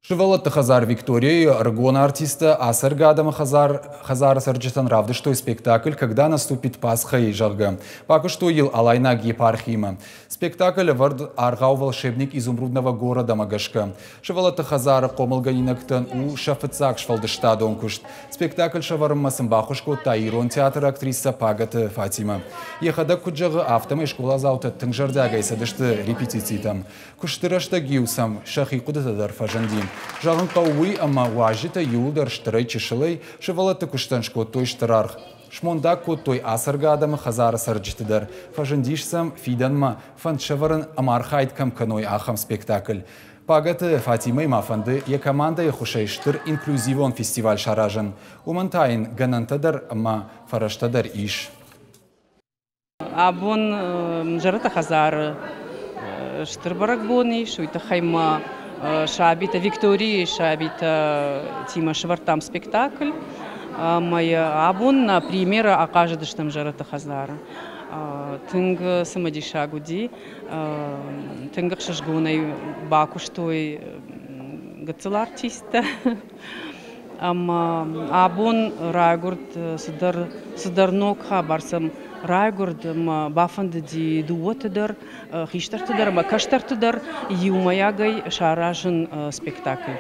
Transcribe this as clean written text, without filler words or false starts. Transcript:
Сывӕллӕтты хӕдзар Викторияйы ӕрыгон артисттӕ ацӕргӕ адӕмы хӕдзары цӕрджытӕн равдыстой спектакль «Когда наступит Пасха-йы», зӕгъгӕ. Бакуыстой йыл Алайнаг епархиимӕ. Спектакль ӕвӕрд аргъау «Волшебник изумрудного города»-мӕ гӕсгӕ. Сывӕллӕтты хӕдзары хъомылгӕнинӕгтӕн у сӕ фыццаг сфӕлдыстадон куыст. Спектакль сӕвӕрынмӕ сын баххуыс кодта ирон театры актрисӕ Пагӕты Фатимӕ. Йӕхӕдӕг куыд зӕгъы, афтӕмӕй скъоладзаутӕ тынг зӕрдиагӕй цыдысты репетицитӕм. Куысты рӕстӕг-иу сӕм сӕхи хъуыдытӕ дӕр фӕзынди. Зӕгъын хъӕуы уый, ӕмӕ уазджытӕ иууылдӕр стырӕй-чысылӕй сывӕллӕтты куыстӕн скодтой стыр аргъ. Смондаг кодтой ацӕргӕ адӕмы хӕдзары цӕрджыты дӕр. Фӕзындис сӕм фидӕнмӕ фӕнд сӕвӕрын ӕмӕ архайд кӕм кӕной, ахӕм спектакль. Пагӕты Фатимӕйы ма фӕнды йӕ командӕйы хуысӕй стыр инклюзивон фестиваль саразын. Уымӕн та йын гӕнӕнтӕ дӕр ӕмӕ фӕрӕзтӕ дӕр ис. Абон зӕрӕдты хӕдзары стыр бӕрӕгбон ис, уый тыххӕй ма сабитӕ, Викторийы сабитӕтимӕ сӕвӕрдтам спектакль. Ӕмӕ абон нӕ премьерӕ ахъазыдыстӕм зӕрӕдты хӕдзары. Тынг цымыдисаг уыди, тынг ӕхсызгонӕй бакуыстой гыццыл артисттӕ. Ӕмӕ абон райгуырд цыдӕр, цыдӕр ног хабар сӕм райгуырд ӕмӕ бафӕндыди дыууӕты дӕр, хистӕрты дӕр ӕмӕ кӕстӕрты дӕр иумӕйагӕй саразын спектакль.